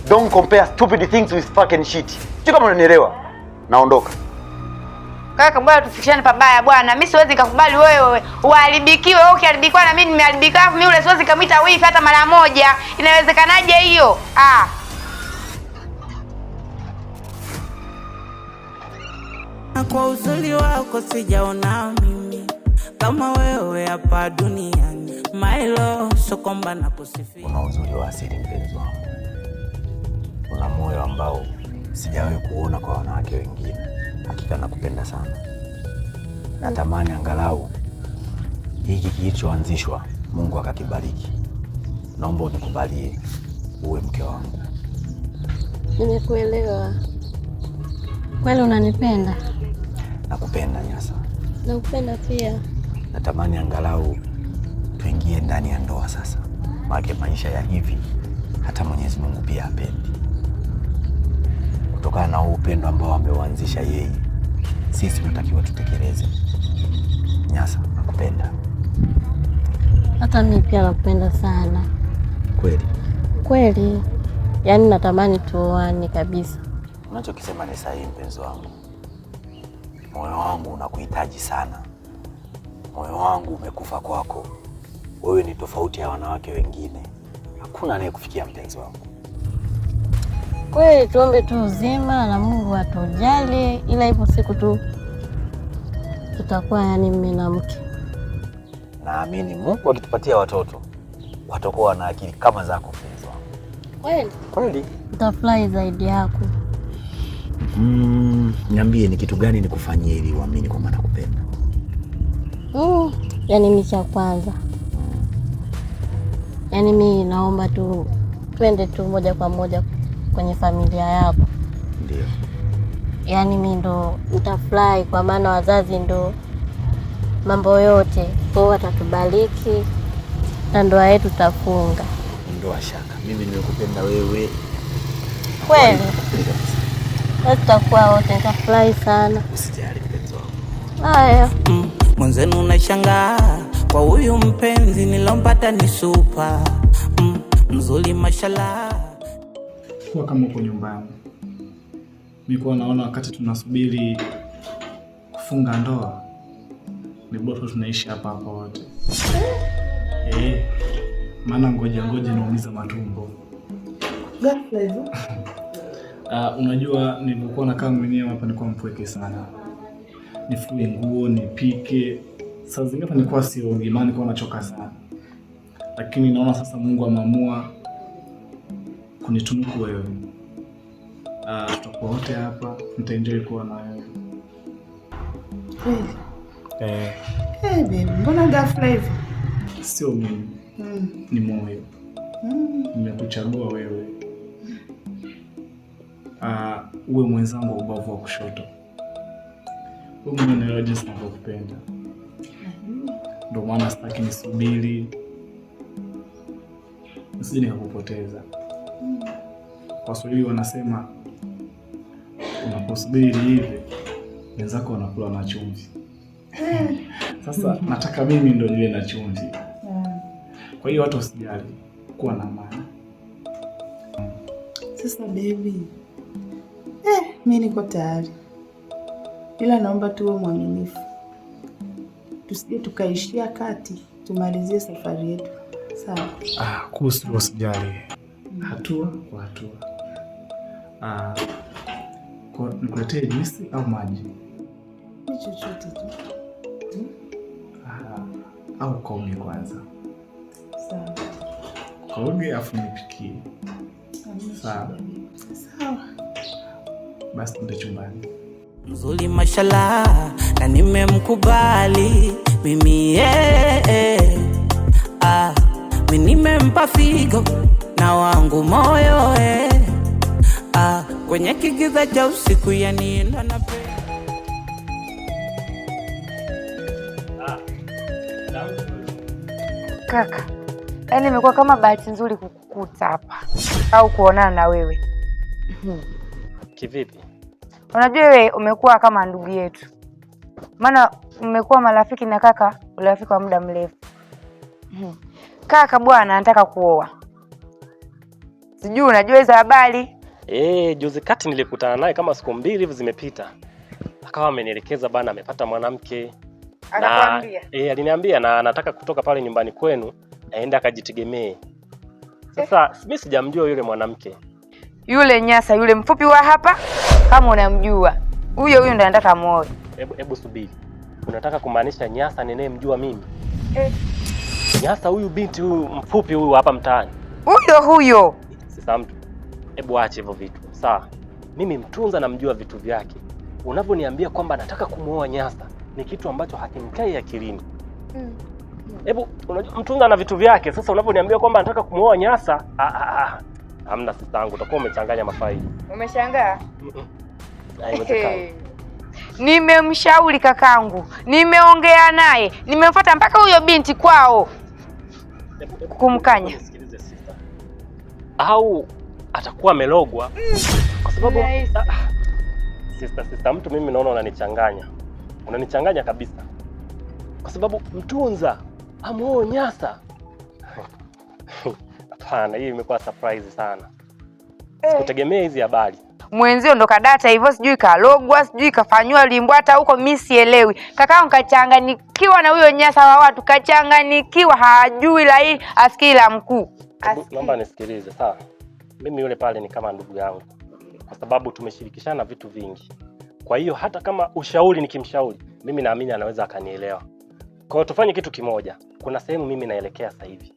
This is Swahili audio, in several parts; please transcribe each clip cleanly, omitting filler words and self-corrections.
Don't compare stupid things with fucking shit. Sio kama unanielewa. Naondoka. Kaka, mbona tufikishane pabaya bwana? Mimi siwezi nikakubali wewe uharibikiwe, wewe ukiharibikiwa na mimi nimeharibika, alafu mimi yule siwezi nikamwita wifi hata mara moja. Inawezekanaje hiyo? Ah. Kwa uzuri wako sijaona mimi kama wewe hapa duniani. My love, so kwamba nakusifia. Una uzuri wa asili mpenzi wangu. Una moyo ambao sijawahi kuona kwa wanawake wengine. Hakika nakupenda sana. Natamani angalau hiki kilichoanzishwa Mungu akakibariki. Naomba unikubalie uwe mke wangu. Nimekuelewa. Kweli unanipenda? Nakupenda Nyasa. Nakupenda pia. Natamani angalau tuingie ndani ya ndoa sasa, maana maisha ya hivi hata Mwenyezi Mungu pia hapendi. Kutokana na huu upendo ambao ameuanzisha yeye, sisi tunatakiwa tutekeleze. Nyasa, nakupenda Hata mimi pia nakupenda sana kweli. kweli, yaani natamani tuoane kabisa. Unachokisema ni sahihi mpenzi wangu. Moyo wangu unakuhitaji sana, moyo wangu umekufa kwako. Wewe ni tofauti ya wanawake wengine, hakuna anayekufikia mpenzi wangu. Kweli tuombe tu uzima na Mungu atujali, ila ipo siku tu tutakuwa yani mume na mke. Naamini Mungu akitupatia watoto watakuwa na akili kama zako mpenzi wangu. Kweli Kweli. nitafurahi zaidi yako. Niambie ni kitu gani nikufanyie ili uamini kwamba nakupenda? Yani mi cha kwanza, yaani mi naomba tu twende tu moja kwa moja kwenye familia yako. Ndio. Yaani mi ndo nitafurahi kwa maana wazazi ndo mambo yote, kwa hiyo watatubariki na ndoa yetu tafunga. Ondoa shaka, mimi nimekupenda wewe Kweli Kweli kabisa. na tutakuwa wote, nitafurahi sana. Usijali mpenzi wangu. Haya. Mwenzenu unashangaa kwa huyu mpenzi nilompata ni supa mzuri mashallah. Kuwa kama uko nyumbani. Nilikuwa naona wakati tunasubiri kufunga ndoa ni bora tu tunaishi hapa hapa wote. Eh, maana ngoja ngoja inaumiza matumbo. Ghafla hivyo. Unajua nilivyokuwa nakaa mwenyewe hapa nilikuwa mpweke sana. Nifue nguo, nipike. Saa zingine hata nilikuwa siogi, maana nilikuwa nachoka sana. Lakini naona sasa Mungu ameamua kunitunuku wewe. Tutakuwa wote hapa, nitaenjoy kuwa na wewe. Kweli. Eh, Eh, baby, mbona ghafla hivyo? sio mimi, ni moyo. Nimekuchagua wewe. Uwe mwenzangu wa ubavu wa kushoto. Wewe mwenyewe unaelewa jinsi ninavyokupenda. Ndio maana sitaki nisubiri, nisije nikakupoteza. Waswahili wanasema unaposubiri hivi wenzako wanakula na chumvi. Sasa nataka mimi ndo niwe na chumvi. Kwa hiyo hata usijali, kuwa na amani. Sasa baby, mi niko tayari, ila naomba tuwe mwaminifu, tusije tukaishia kati, tumalizie safari yetu sawa? Kuhusu usijali, hatua kwa hatua. Nikuletee juisi au maji? Ni chochote tu. Au kaoge kwanza? Sawa. Kaoge afu nipikie. Hamna Sawa. shida. Sawa. Basi tuende chumbani. Mzuri mashallah na nimemkubali mimi yeah. Ah, mi nimempa figo na wangu moyo eh. Ah, kwenye kigiza cha usiku yanienda na pe Kaka, yaani imekuwa kama bahati nzuri kukukuta hapa au kuonana na wewe. Kivipi? Unajua wewe umekuwa kama ndugu yetu, maana mmekuwa marafiki na kaka, urafiki wa muda mrefu. Kaka bwana anataka kuoa. Sijui unajua hizo habari? Juzi kati nilikutana naye kama siku 2 hivi zimepita. Akawa amenielekeza bana amepata mwanamke. Akakwambia? Aliniambia na anataka kutoka pale nyumbani kwenu aende akajitegemee. Sasa mimi sijamjua yule mwanamke. Yule Nyasa yule mfupi wa hapa kama unamjua. Huyo huyo ndo anataka muoe. Hebu subiri. Unataka kumaanisha Nyasa ninayemjua mimi? Nyasa huyu binti huyu mfupi huyu hapa mtaani. Huyo huyo. Sasa mtu, hebu aache hivyo vitu. Sawa. Mimi Mtunza namjua vitu vyake. Unavyoniambia kwamba nataka kumuoa Nyasa ni kitu ambacho hakimkai akilini. Hebu unajua Mtunza ana vitu vyake. Sasa unavyoniambia kwamba nataka kumuoa Nyasa, hamna sister yangu, utakuwa umechanganya mafaili. Umeshangaa? Haiwezekani. Nimemshauri kakangu, nimeongea naye, nimemfuata mpaka huyo binti kwao kumkanya. Nisikilize sister. Au atakuwa amelogwa kwa sababu sister mtu, mimi naona unanichanganya. Unanichanganya kabisa. Kwa sababu Mtunza amuoe Nyasa. Hapana, hii imekuwa surprise sana. Sikutegemea hizi habari. Mwenzio ndo kadata hivyo, sijui kalogwa, sijui kafanywa limbwata huko, mimi sielewi. Kakaangu kachanganikiwa na huyo Nyasa wa watu, kachanganikiwa, hajui la hili, asikii la mkuu. Naomba nisikilize, sawa? Mimi yule pale ni kama ndugu yangu, kwa sababu tumeshirikishana vitu vingi. Kwa hiyo hata kama ushauri nikimshauri, mimi naamini anaweza akanielewa. Kwa hiyo tufanye kitu kimoja. Kuna sehemu mimi naelekea sasa hivi.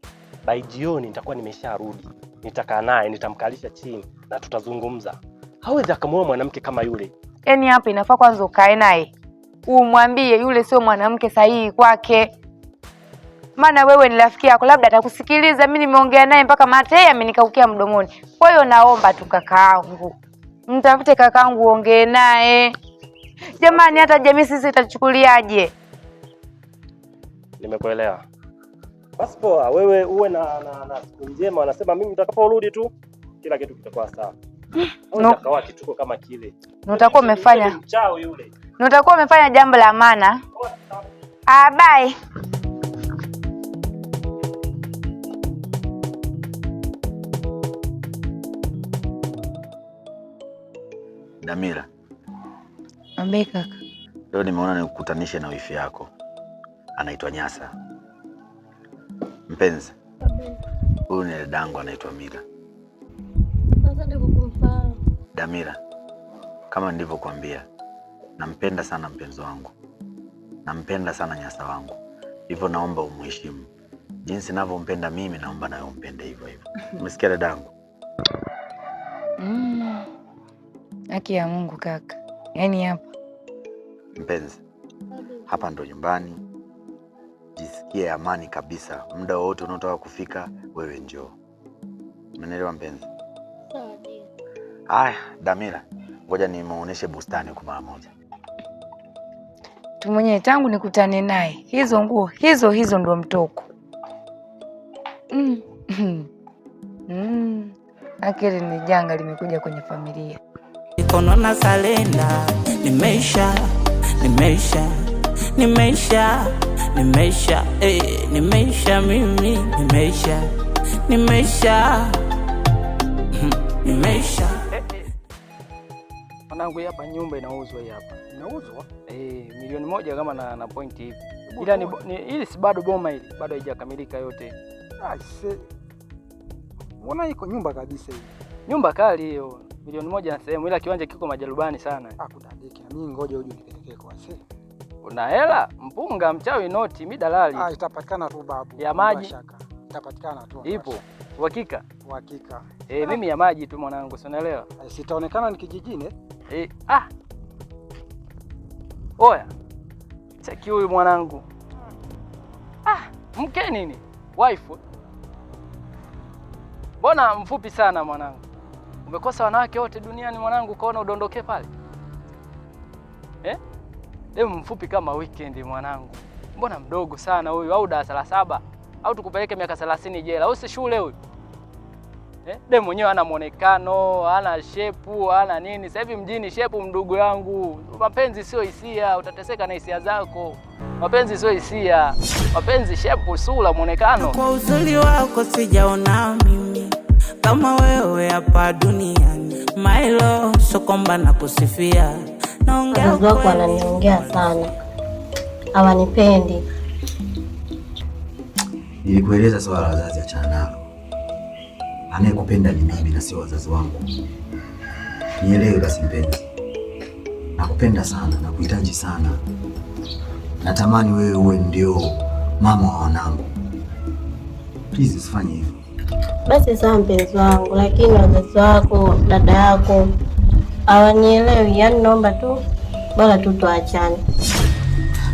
By jioni nitakuwa nimesharudi. Nitakaa naye, nitamkalisha chini na tutazungumza. Hawezi akamuoa mwanamke kama yule. Yaani hapa inafaa kwanza ukae naye, umwambie yule sio mwanamke sahihi kwake. Maana wewe ni rafiki yako, labda atakusikiliza. Mimi nimeongea naye mpaka mate amenikaukia mdomoni. Kwa hiyo naomba tu kakaangu, mtafute kakaangu uongee naye. Jamani, hata jamii sisi itachukuliaje? Nimekuelewa. Basi poa, wewe uwe na siku njema. Wanasema mimi nitakaporudi tu kila kitu kitakuwa sawa. No. Utakawa kituko kama kile. Na utakuwa umefanya mchao yule. Na utakuwa umefanya jambo la maana. Bye. Damira. Ambe kaka. Leo nimeona nikukutanishe na wifi yako. Anaitwa Nyasa. Mpenzi. Huyu ni dadangu anaitwa Mira. Asante kwa kumfahamu. Damira, kama nilivyokuambia, nampenda sana mpenzi wangu. Nampenda sana Nyasa wangu. Hivyo naomba umheshimu. Jinsi ninavyompenda mimi, naomba nawe umpende hivyo hivyo. Umesikia dadangu? Haki ya Mungu kaka. Yaani hapa. Mpenzi, hapa ndo nyumbani. Jisikie amani kabisa. Muda wote unaotaka kufika wewe njoo. Umenielewa mpenzi? Sawa ndio. Haya, Damira, ngoja nimuoneshe bustani kwa mara moja. Tu mwenyewe tangu nikutane naye, hizo nguo hizo hizo ndo mtoko. Akili ni janga limekuja kwenye familia. Mikono na salenda, nimeisha, nimeisha, nimeisha, nimeisha, nimeisha mimi, nimeisha, nimeisha, nimeisha. Mwanangu, hapa nyumba inauzwa hii hapa. Inauzwa? Milioni 1 kama na point hivi. Ila ni hili si bado boma hili, bado haijakamilika yote. Aise. Mbona iko nyumba kabisa hii? Nyumba kali hiyo. Milioni 1 na sehemu, ila kiwanja kiko majarubani sana. Kudadeki na mimi ngoja uje nipelekee kwa sasa. Una hela? Mpunga mchawi noti, mi dalali. Itapatikana tu babu. Ya maji. Itapatikana tu. Ipo. Uhakika? Uhakika. Mimi ya maji tu mwanangu, si unaelewa? Sitaonekana ni kijijini. Oya. Cheki huyu mwanangu. Mke nini? Wife. Mbona mfupi sana mwanangu? Umekosa wanawake wote duniani mwanangu, kaona udondoke pale? Demu mfupi kama weekend mwanangu. Mbona mdogo sana huyu, au darasa la 7 au tukupeleke miaka 30 jela, au si shule huyu? Demu mwenyewe hana muonekano, hana shepu, hana nini. Sasa hivi mjini shepu mdogo yangu. Mapenzi sio hisia, utateseka na hisia zako. Mapenzi sio hisia. Mapenzi shepu, sura, muonekano. Kwa uzuri wako sijaona mimi Kama wewe hapa duniani. My love, so kwamba nakusifia. Naongea Wazazi wako ukweli. wananiongea sana, hawanipendi. Nilikueleza swala la wazazi, achana nalo. Anayekupenda ni mimi na sio wazazi wangu. Nielewe basi mpenzi, nakupenda sana, nakuhitaji sana, natamani wewe uwe ndio mama wa wanangu. Please usifanye hivyo. Basi sawa mpenzi wangu, lakini wazazi wako, dada yako hawanielewi. Yaani naomba tu bora tu tuachane.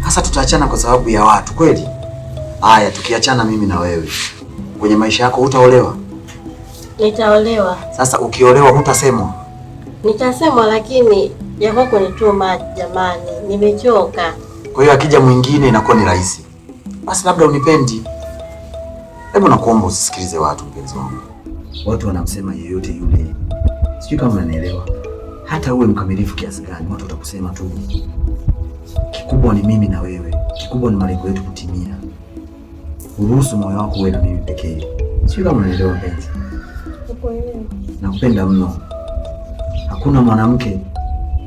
Sasa tutaachana kwa sababu ya watu kweli? Haya, tukiachana mimi na wewe, kwenye maisha yako hutaolewa? Nitaolewa. Sasa ukiolewa hutasemwa? Nitasemwa, lakini ya kwako ni too much jamani, nimechoka. Kwa hiyo akija mwingine inakuwa ni rahisi. Basi labda unipendi. Hebu nakuomba usisikilize watu, mpenzi wangu. Watu wanamsema yeyote yule, sijui kama unanielewa. Hata uwe mkamilifu kiasi gani, watu watakusema tu. Kikubwa ni mimi na wewe, kikubwa ni malengo yetu kutimia. Uruhusu moyo wako uwe na mimi pekee. Sijui kama unanielewa mpenzi. Nakuelewa. Nakupenda mno. Hakuna mwanamke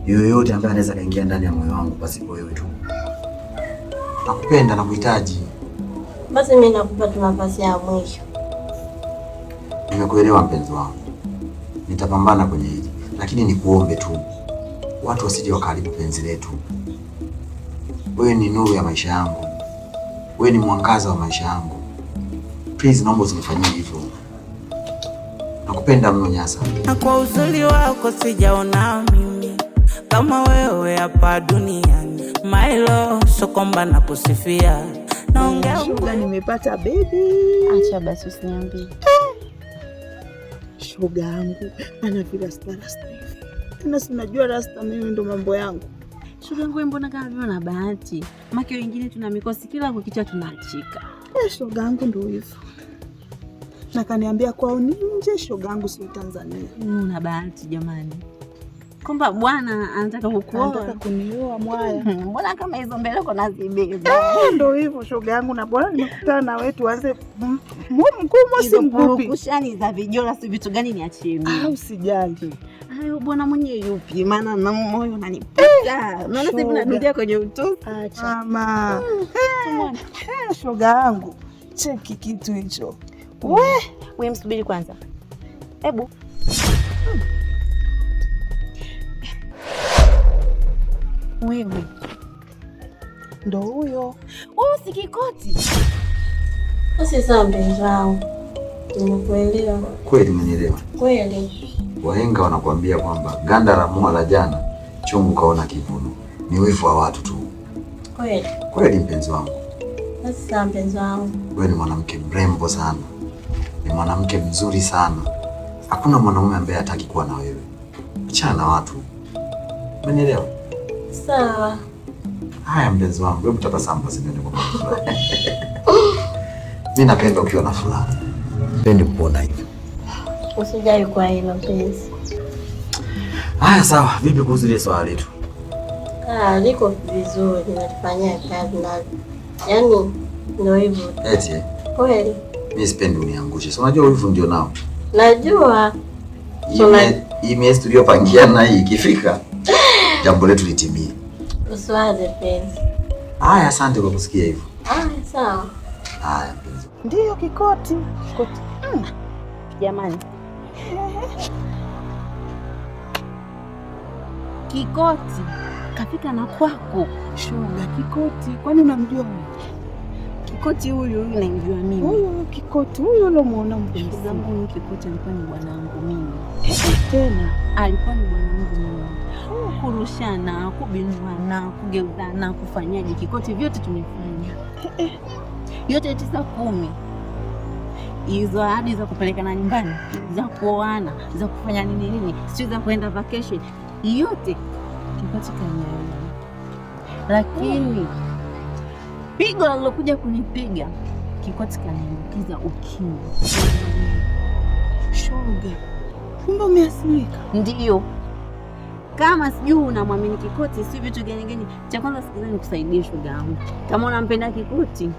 yoyote ambaye anaweza kaingia ndani ya moyo wangu pasipo wewe tu. Nakupenda, nakuhitaji. Basi mimi nakupa tu nafasi ya mwisho. Nimekuelewa mpenzi wangu, nitapambana kwenye hili, lakini nikuombe tu, watu wasije wakaharibu penzi letu. Wewe ni nuru ya maisha yangu, wewe ni mwangaza wa maisha yangu. Please, naomba usinifanyie hivyo. Nakupenda mno Nyasa. Na kwa uzuri wako sijaona mimi kama wewe hapa duniani. My love, so kwamba nakusifia. Naongea Shoga, nimepata baby. Acha basi, usiniambie. Shoga yangu ana virasta rasta hivi tena, si unajua rasta mimi ndo mambo yangu. Shoga yangu, wewe mbona kama vile una bahati? Make wengine tuna mikosi kila kukicha tunaachika. Eh, shoga yangu ndo hivyo, na kaniambia kwao ni nje. Shoga yangu sio Tanzania. Una bahati jamani, kwamba bwana anataka kukuoa. Anataka kunioa mwaya. Mbona kama hizo mbeleko nazibeba? Eh, ndo hivyo shoga yangu, na bora nimekutana na wewe tuanze mgumu si Hizo mgupi. purukushani za vijola si vitu gani niachie mimi? Ah, usijali. Hayo bwana mwenyewe yupi? Maana na moyo unanipita. Naona sasa hivi Shoga. nadundia kwenye utosi. Mama. Eh, shoga yangu, cheki kitu hicho. We, We msubiri kwanza. Hebu wewe ndo huyo. wewe si Kikoti. Basi sawa mpenzi wangu, nimekuelewa Kweli umenielewa? kweli. Wahenga wanakuambia kwamba ganda la mua la jana chungu kaona kivuno. Ni wivu wa watu tu. Kweli. Kweli mpenzi wangu, Basi sawa mpenzi wangu. wewe ni mwanamke mrembo sana, ni mwanamke mzuri sana. Hakuna mwanaume ambaye hataki kuwa na wewe. Achana na watu, umenielewa? Sawa. Haya mpenzi wangu, hebu tabasamu basi nione kwamba unafurahi. Mimi napenda ukiwa na furaha, sipendi kukuona hivyo. Usijali kwa hilo mpenzi. Haya sawa, vipi kuhusu ile swala letu? Ah, liko vizuri, nalifanyia kazi na yaani ndo hivyo Eti eh, kweli. mimi sipendi uniangushe. Si unajua wivu ndio nao. Najua Hii miezi tuliyopangiana hii ikifika, jambo letu litimie. usiwaze mpenzi. Haya, asante kwa kusikia hivyo. Ah, sawa. Haya mpenzi. Ndiyo Kikoti. Kikoti. Jamani. Kikoti kafika na kwako. Shoga, Kikoti, kwani unamjua huyu? Kikoti huyu huyu naimjua mimi. Huyu huyu Kikoti, huyu ulomuona Shoga mpenzi. yangu huyu Kikoti alikuwa ni bwanangu mimi. Tena Alikuwa ni bwanangu mimi. Kurushana, kubinuana, kugeuzana, kufanyaje Kikoti vyote tumefanya. Yote 9 10. Hizo ahadi za kupelekana nyumbani, za kuoana, za kufanya nini nini, sio za kuenda vacation, yote Kikoti kaniahidi. Lakini pigo alilokuja kunipiga Kikoti kaniambukiza ukimwi. shoga, kumbe umeathirika. Ndiyo, kama sijui unamwamini Kikoti, si vitu gani gani. Cha kwanza sikiliza, nikusaidie shoga yangu, kama unampenda Kikoti,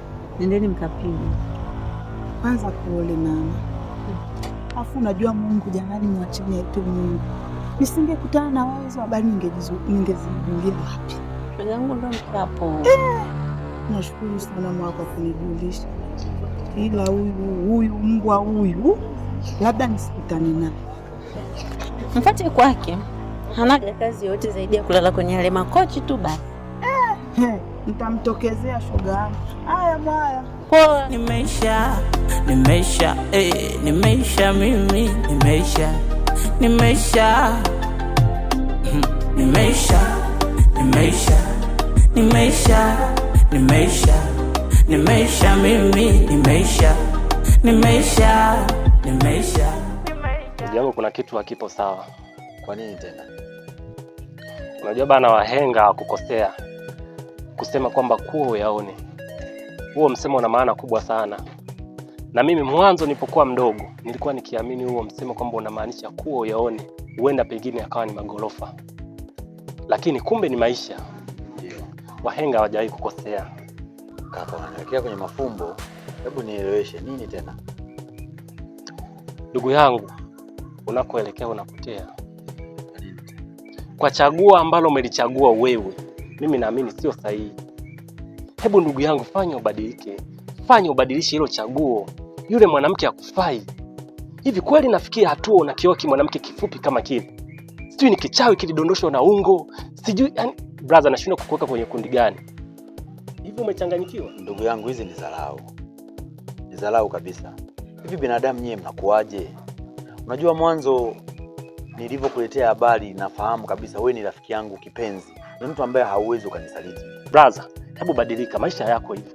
nendeni mkapime. Kwanza pole mama. Afu unajua Mungu jamani, mwacheni aitwe Mungu. Nisingekutana na wewe hizo habari ningezijulia wapi? Shoga yangu ndo mchapo. Nashukuru sana mwaka kunijulisha, ila huyu mbwa huyu labda nisikutane naye. Mfate kwake. Hanaga kazi yoyote zaidi ya kulala kwenye yale makochi tu basi. Nitamtokezea shoga yangu. Haya mwaya. Poa. Nimeisha, nimeisha, nimeisha mimi, nimeisha, nimeisha, nimeisha, nimeisha, nimeisha, nimeisha, nimeisha mimi, nimeisha, nimeisha, nimeisha. Ndugu yangu, kuna kitu hakipo sawa. Kwa nini tena? Unajua bana, wahenga hawakukosea kusema kwamba kuwa uyaone. Huo msemo una maana kubwa sana, na mimi mwanzo nilipokuwa mdogo nilikuwa nikiamini huo msemo kwamba unamaanisha kuwa uyaone, huenda pengine akawa ni magorofa, lakini kumbe ni maisha. Ndio. Wahenga hawajawahi kukosea. Kaka, unaniwekea kwenye mafumbo. Hebu nieleweshe nini tena? Ndugu yangu, unakoelekea unapotea. Kwa chaguo ambalo umelichagua wewe, mimi naamini sio sahihi. Hebu ndugu yangu, fanya ubadilike, fanya ubadilishe hilo chaguo. Yule mwanamke hakufai. Hivi kweli nafikia hatua unakioa mwanamke kifupi kama kile? Sijui ni kichawi kilidondoshwa na ungo, sijui yani, brother, nashindwa kukuweka kwenye kundi gani. Hivi umechanganyikiwa? Ndugu yangu, hizi ni dharau, ni dharau kabisa. Hivi binadamu nyie mnakuwaje? Unajua mwanzo nilivyokuletea habari, nafahamu kabisa wewe ni rafiki yangu kipenzi, ni mtu ambaye hauwezi ukanisaliti. Brother, hebu badilika, maisha yako hivi.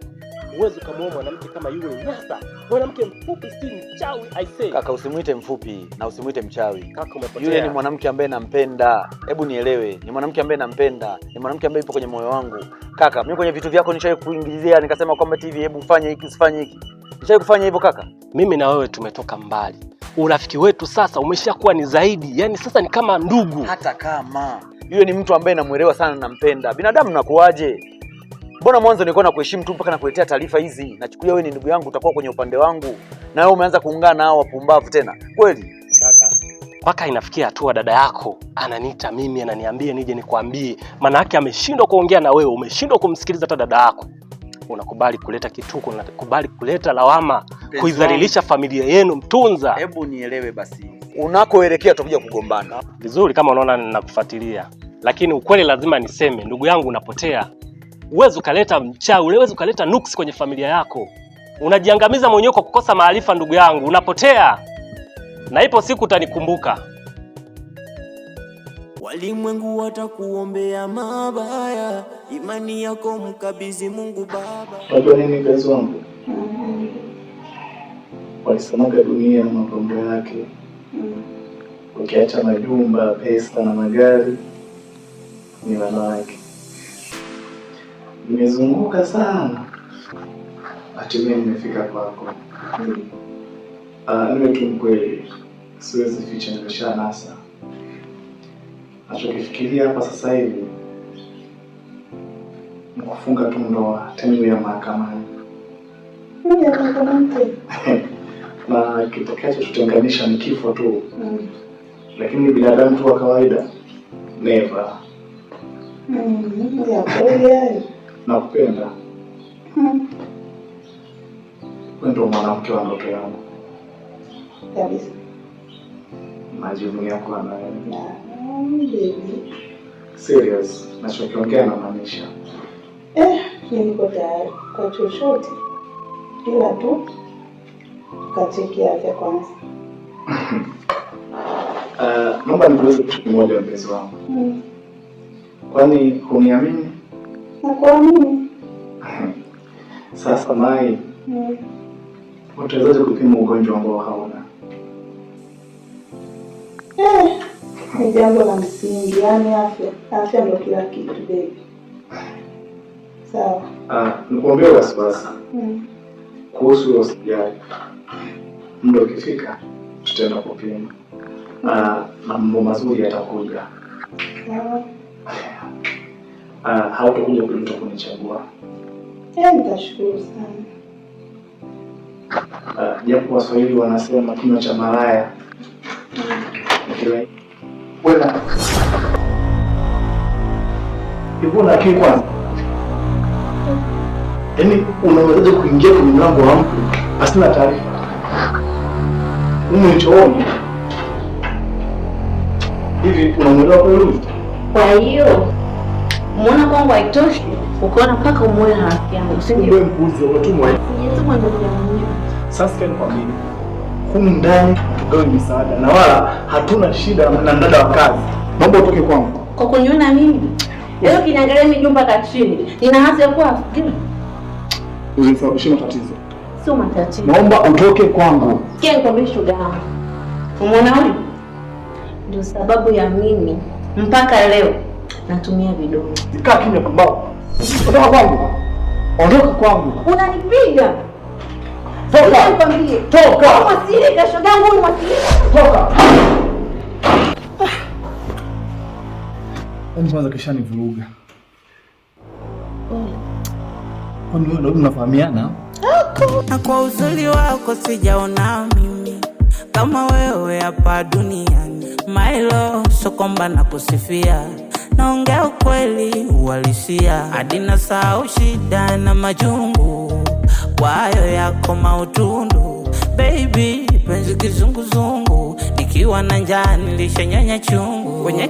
Huwezi ukamwoa mwanamke kama yule nyasa, mwanamke mfupi, si mchawi I say. Kaka, usimuite mfupi na usimuite mchawi. Kaka, umepotea. Yule ni mwanamke ambaye nampenda. Hebu nielewe, ni mwanamke ambaye nampenda, ni mwanamke ambaye yupo kwenye moyo wangu. Kaka, mimi kwenye vitu vyako nishawahi kuingilizia nikasema kwamba TV, hebu fanye hiki usifanye hiki. Nishawahi kufanya hivyo kaka? Mimi na wewe tumetoka mbali. Urafiki wetu sasa umeshakuwa ni zaidi, yani sasa ni kama ndugu. Hata kama yule ni mtu ambaye namuelewa sana, nampenda. Binadamu nakuaje? Mbona mwanzo nilikuwa nakuheshimu tu mpaka nakuletea taarifa hizi. Nachukulia wewe ni ndugu yangu, utakuwa kwenye upande wangu. Na wewe umeanza kuungana na hao wapumbavu tena. Kweli? Kaka, mpaka inafikia hatua dada yako ananiita mimi, ananiambia nije nikwambie. Maana yake ameshindwa kuongea na wewe, umeshindwa kumsikiliza hata dada yako. Unakubali kuleta kituko, unakubali kuleta lawama, kuidhalilisha familia yenu. Mtunza. Hebu nielewe basi. Unakoelekea tutakuja kugombana. Vizuri, kama unaona ninakufuatilia, lakini ukweli lazima niseme, ndugu yangu, unapotea. Huwezi ukaleta mchawi, huwezi ukaleta nuksi kwenye familia yako. Unajiangamiza mwenyewe kwa kukosa maarifa, ndugu yangu, unapotea. Na ipo siku utanikumbuka. Walimwengu watakuombea mabaya, imani yako mkabidhi Mungu Baba. Unajua nini mpenzi wangu? Walisemaga dunia na mapambo yake, ukiacha majumba, pesa na magari ni wanawake. Nimezunguka sana, hatimaye nimefika kwako. Niwe tu mkweli, siwezi ficha, nimeshanasa. Nachokifikiria hapa sasa hivi ni kufunga tu ndoa, tena iwe ya mahakamani, na kitakachotutenganisha ni kifo tu, lakini binadamu tu wa kawaida never. Ya kweli hayo. Nakupenda, wewe ndio mwanamke wa ndoto yangu, Kabisa. najivunia kuwa na wewe. Baby. Serious, nachokiongea namaanisha. Mimi niko tayari kwa chochote, ila tu tukacheki afya kwanza. Naomba nikuulize kitu kimoja mpenzi wangu. Kwani huniamini? Nakuamini. Sasa Mai, utawezaje kupima ugonjwa ambao hauna? Ni jambo la msingi, yaani afya. Afya ndio kila kitu baby. Sawa. Nikuombee wasiwasi kuhusu hiyo usijali. Muda ukifika tutaenda kupima. Na mambo mazuri yatakuja. Sawa. Hautakuja kujuta kunichagua. Nitashukuru sana. Japo Waswahili wanasema kinywa cha malaya ni kilaini. Wewe hivi una akili kwanza? Yaani unawezaje kuingia kwenye mlango wa mtu pasina taarifa? Humu ni chooni. Hivi unamuelewa kweli huyu? Kwa hiyo muona kwangu haitoshi, ukaona mpaka umuone na rafiki yangu, si ndio? Wewe mpuzi, umetumwa. Sijatumwa ndugu yangu. Sasa sikia nikwambie. Humu ndani hatugawi misaada na wala hatuna shida na mdada wa kazi. Naomba utoke kwangu. Kwa kuniona mimi leo ukiniangalia mimi juu mpaka chini, nina haja ya kuwa rafiki? Usinisababishie matatizo. Sio matatizo. Naomba utoke kwangu. Sikia nikwambie shoga yangu. Umeona huyu? Ndio sababu ya mimi mpaka leo natumia vidonge. Kaa kimya pambao. Ondoka kwangu. Ondoka kwangu. Unanipiga. Toka. Nikwambie. Toka. Mwasilika shoga yangu huyu mwasilika. Toka. Yaani kwanza kishanivuruga. Kwani wewe na huyu mnafahamiana? Na kwa uzuri wako sijaona mimi kama wewe hapa duniani. My love, so kwamba nakusifia, naongea ukweli uhalisia, hadi nasahau shida na majungu kwa hayo yako mautundu. Baby, penzi kizunguzungu, nikiwa na njaa nilishenyanya chungu kwenye